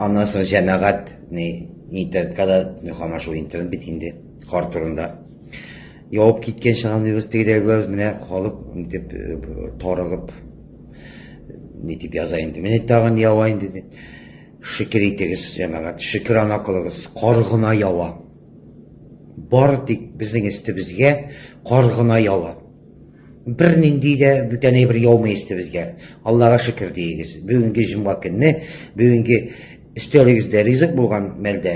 Аннан соң җәмәгать ни интернетка да һаман шул интернет бит инде кар турында. Явып киткән чыгамныбыз тегедә булабыз, менә халык дип тарыгып ни дип яза инде. Менә тагын ява инде дип. Шөкер итегез, җәмәгать, шөкерана кылыгыз, кар гына ява. Бары тик безнең өстебезгә кар гына ява. Бернинди дә бүтән әйбер яумый өстебезгә. Аллага шөкер диегез. Бүгенге җомга көнне, бүгенге өстәлегездә ризык булган мәлдә,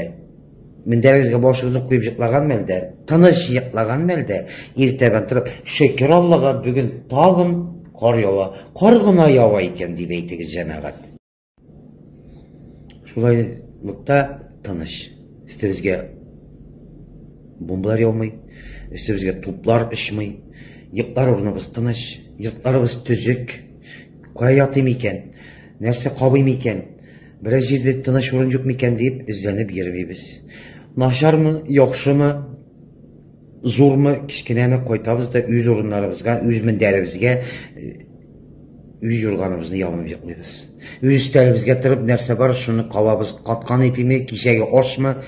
мендәрегезгә башыгызны куеп йоклаган мәлдә, тыныч йоклаган мәлдә, иртәдән торып, шөкер Аллага, бүген тагын кар ява. Кар гына ява икән дип әйтегез, җәмәгать. Шулайлыкта тыныч. Өстебезгә бомбалар яумый, өстебезгә туплар очмый. Йоклар урыныбыз тыныч, йортларыбыз төзек. Кая ятыйм икән? Нәрсә кабыйм икән? Берәр җирдә тыныч урын юк микән дип эзләнеп йөрмибез. Начармы, яхшымы, зурмы, кечкенәме, кайтабыз да үз урыннарыбызга, үз мендәребезгә үз юрганыбызны ябынып йоклыйбыз. Үз өстәлебезгә торып, нәрсә бар, шуны кабабыз. Каткан ипиме, кичәге ашмы,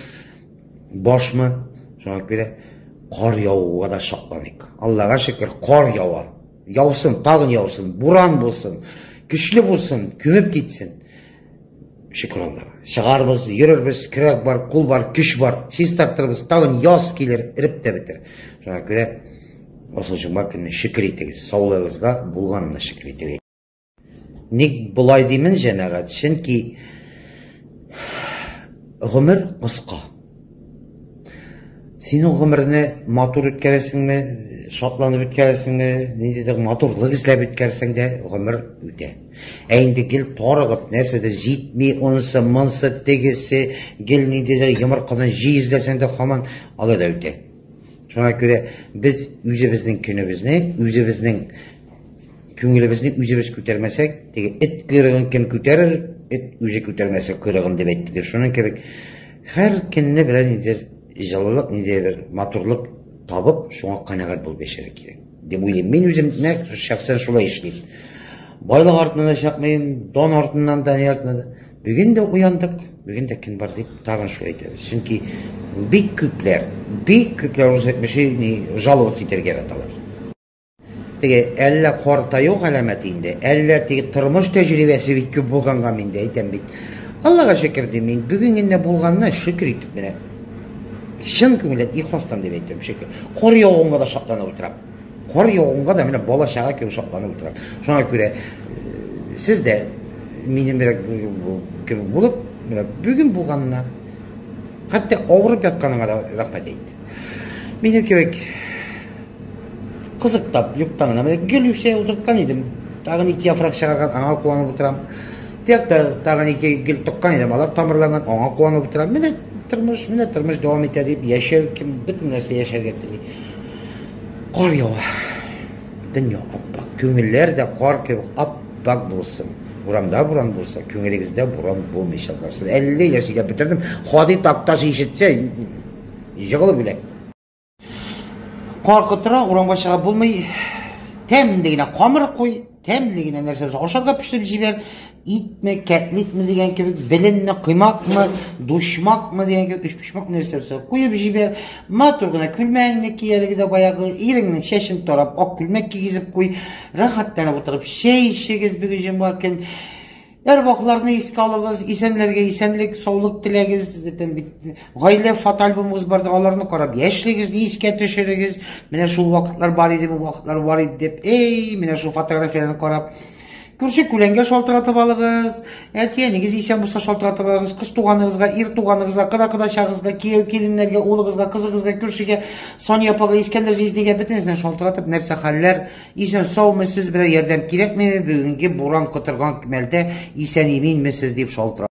башмы? Шуңа күрә кар явуга да шатланыйк. Аллага шөкер, кар ява. Яусын, тагын яусын, буран булсын, көчле булсын, күмеп китсен. Шөкер Аллага. Чыгарбыз, йөрербез, көрәк бар, кул бар, көч бар. Чистартырбыз, тагын яз килер, эреп тә бетер. Шуңа күрә асыл җомга көнне шөкер итегез, саулыгыгызга булганына шөкер итегез. Ник болай димен, җәмәгать? Чөнки гомер кыска. Син ул гомерне матур үткәрәсеңме, шатланып үткәрәсеңме, ниндидер матурлык эзләп үткәрсәң дә, гомер үтә. Ә инде гел тарыгып, нәрсәдер җитми, онысы, монысы, тегесе, гел ниндидер йомыркадан җи эзләсәң дә, һаман алай да үтә. Шуңа күрә без үзебезнең көнебезне, үзебезнең күңелебезне үзебез күтәрмәсәк, теге эт койрыгын кем күтәрер, эт үзе күтәрмәсә койрыгын дип әйтте. Шуның кебек һәр көнне берәр ниндидер җылылык, ниндидер матурлык табып, шуңа канәгать булып яшәргә кирәк дип уйлыйм. Мин үзем нәкъ шәхсән шулай эшлим. Байлык артыннан да чапмыйм, дан артыннан да, ни артыннан да. Бүген дә уяндык, бүген дә көн бар дип тагын шулай әйтәбез. Чөнки бик күпләр, бик күпләр рус әйтмешли, ни, жаловаться итәргә яраталар. Теге әллә картаю галәмәте инде, әллә теге тормыш тәҗрибәсе бик күп булганга мин дә әйтәм бит. Аллага шөкер дим мин, бүген генә булганына шөкер итеп менә. Чын күңелдән, ихластан дип әйтәм, шөкер. Кар явуынга да шатланып утырам. Кар явуынга да менә бала чага кебек шатланып утырам. Шуңа күрә сез дә минем кебек булып, менә бүген булганына, хәтта авырып ятканыңа да рәхмәт әйт. Минем кебек кызыктап, юктан гына менә гөл үсә утырткан идем. Тагын ике яфрак чыгарган, аңа куанып утырам. Тиякта тагын ике гөл токкан идем, алар тамырланган, аңа куанып утырам. Менә тормыш, менә тормыш дәвам итә дип яшәү кем бөтен нәрсә яшәргә тели. Кар ява. Дөнья аппак. Күңелләр дә кар кебек аппак булсын. Урамда буран булса, күңелегездә буран булмыйча барсын. Әллә я сөйләп бетердем. Һади Такташ ишетсә, егылып үлә. Кар котыра, урамга чыгып булмый. Тәмле генә камыр куй, тәмле генә нәрсә булса ашарга пешереп җибәр. Итме, кәтлитме дигән кебек, беленме, коймакмы, душмакмы дигән кебек, өчпочмак нәрсә булса куеп җибәр. Матур гына күлмәгеңне ки әлеге дә баягы, иреңнең чәчен тарап, ак күлмәк кигезеп куй. Рәхәтләнеп утырып чәй эчегез бүген җомга көн. Әрвахларны искә алыгыз, исәннәргә исәнлек, саулык теләгез. Затем бит гаилә фотоальбомыгыз бар, аларны карап яшьлегезне искә төшерегез. Менә шул вакытлар бар иде, бу вакытлар бар иде дип, эй, менә шул фотографияләрне карап. Күрше күләнгә шалтыратып алыгыз. Әти-әнигез исән булса шалтыратып алыгыз. Кыз туганыгызга, ир туганыгызга, кода-кодачагызга, кияү киленнәргә, улыгызга, кызыгызга, күршегә, Сания апага, Искәндәр җизнигә бөтенесенә шалтыратып, нәрсә хәлләр, Исән саумы сез, берәр ярдәм кирәкмиме, бүгенге буран котырган мәлдә исән иминме сез дип шалтыра.